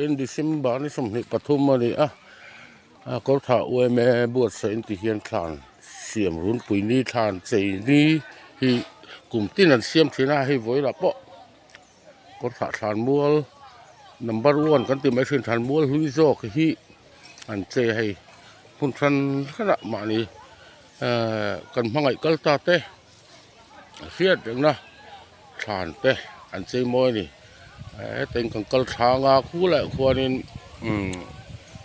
in December ni 23 a ni a a kawr thah uaime buatsaih in ti hian thlan siam runpui ni thlan chei ni hi kum tin an siam thin a hei vawilah pawh kawr thah thlan mual number one kan tih mai thin thlan mual hlui zawk hi an chei a hei hmun hran hranah mahni ehh kan hmangaih kal ta te. A hriat reng a thlan te an chei mawi a ni heta in kan kal thlang a khulaiah khuanin umm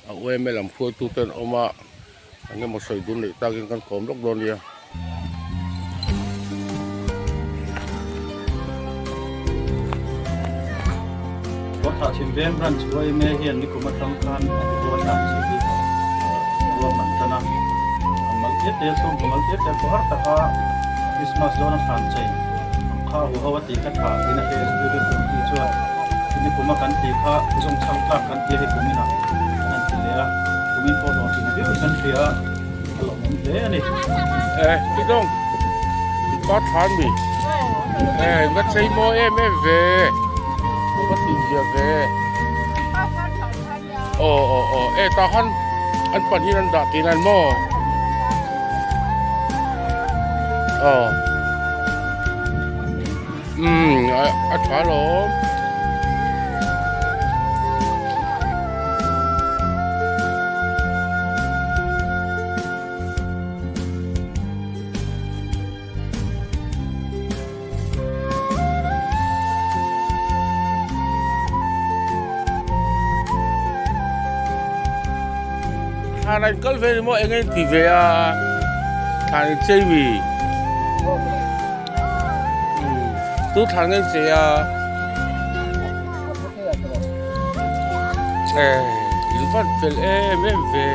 a yma lam hruaitu te an awm a eng emaw sawi dun leh takin kan kawm lawk dawn nia. Kawrthah Chhimveng Branch yma hian nikum atang khan a duhawm dan chi hi ruahman tan a, an mal tir tir chhungkaw mal tir tir khawhar taka Christmas dawn a thlan chei ang kha a huho a tih kha tha tiin a hre Executive Committee chuan nikuma kan tih kha zawngchhang tlak kan tia hei kuminah kan han ti leh a, kumin pawh hlawhtling viau in kan hria a, a lawmawm hle a ni. Eh, Tidong, pa thlan mi. Eh, va chei mawi em em ve. Va ti zia ve. Aw aw aw e tah khan an pahnih an dah tih nan maw aw umm a tha lawm. Thlan an kal ve ni maw eng eng ti ve a thlan in chei mi tu thlan nge chei a eh in van fel em em ve.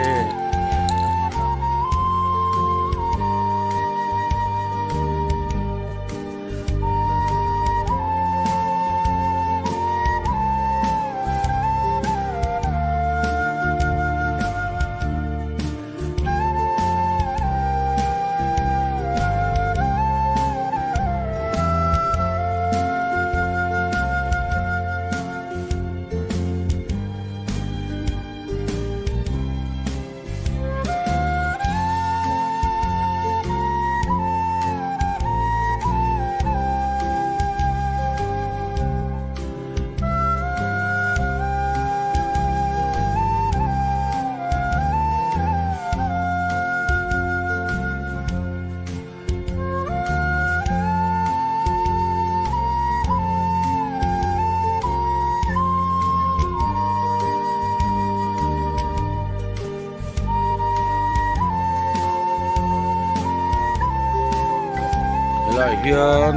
Helaiah hian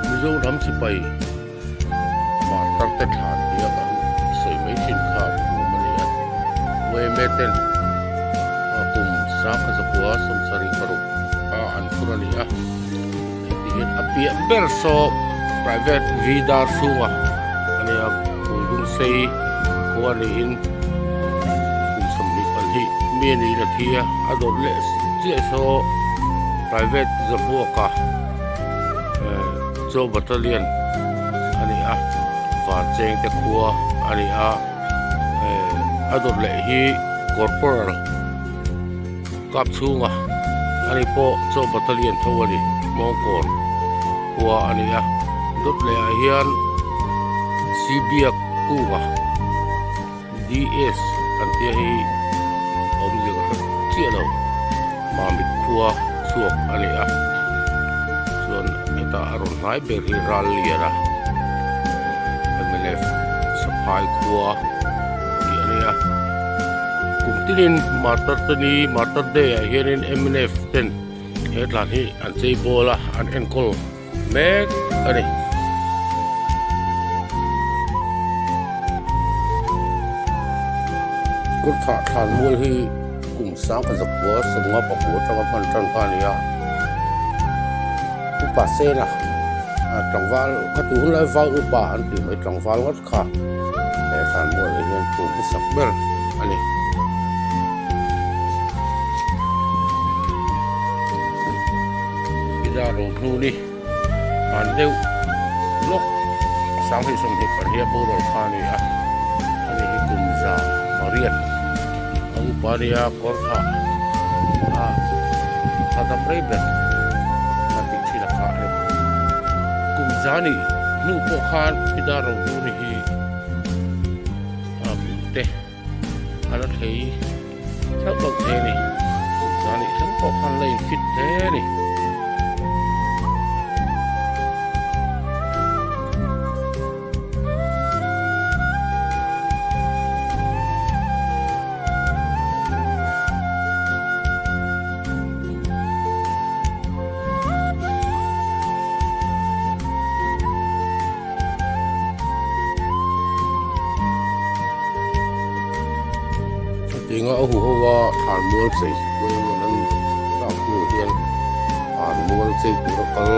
Mizoram sipai martar te thlan tia kan sawi mai thin kha a phum a ni a yma ten kum sangkhat zakua sawmsarih paruk a an phur a ni a heti hian a piah ber saw private v dar chhunga a nia phul dung sei khua niin kum 22 mi a nih la thi a a dawt leh chiah saw private zahmuaka eh chaw battalion a ni a van cheng te khua a ni a eh a dawt leh hi corporal. Kap chhunga ani pawh chaw battalion tho a ni Mawngkawn khua a ni a dawt leh ah hian Sibiak kunga DS kan tia hi awmzia ka hre chiah lo Mamit khua chhuak a ni a chuan hetah a rawn hnai ber hi ral lian a mnf Saphai khua tih a ni a. Kum tinin Martar te ni Martar Day ah hianin mnf ten he tlan hi an chei bawl a an enkawl mek a ni. Kawrthah thlan mual hi kum sangkhat zakua sawmnga pakua atanga hman tan kha a ni a upa sena tlangval kha tu hun lai val upa an tih mai tlangval ngawt kha he thlan mual ah hian phum hmasak ber a ni. Ila rohnu ni hman deuh lawk 2024 boral kha a ni a. pa nia kawr kha a a dam rei ber a tih thin a kha a kum zani hnu pawh khan Pidar Rohuni hi a te a la thlei theuh deuh thei a ni kum zani thleng pawh khan la in fit hle a ni. Tinga a huho a thlan mual chei engemaw an lak hnu hian thlan mual chei tura kal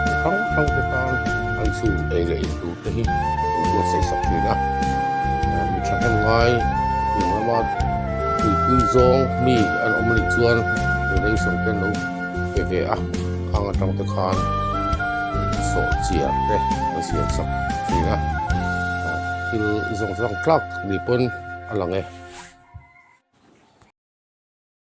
chi hrang hrang te tan an chhung ei leh in tur te hi an buatsaih sak thin a mi thahnem ngai eng lama tuipui zawng mi an awm anih chuan donation te an lo pe ve a khang atang te khan sawh chiar te an siam sak thin a thil zawng zawng tlak ni pawn a lang e.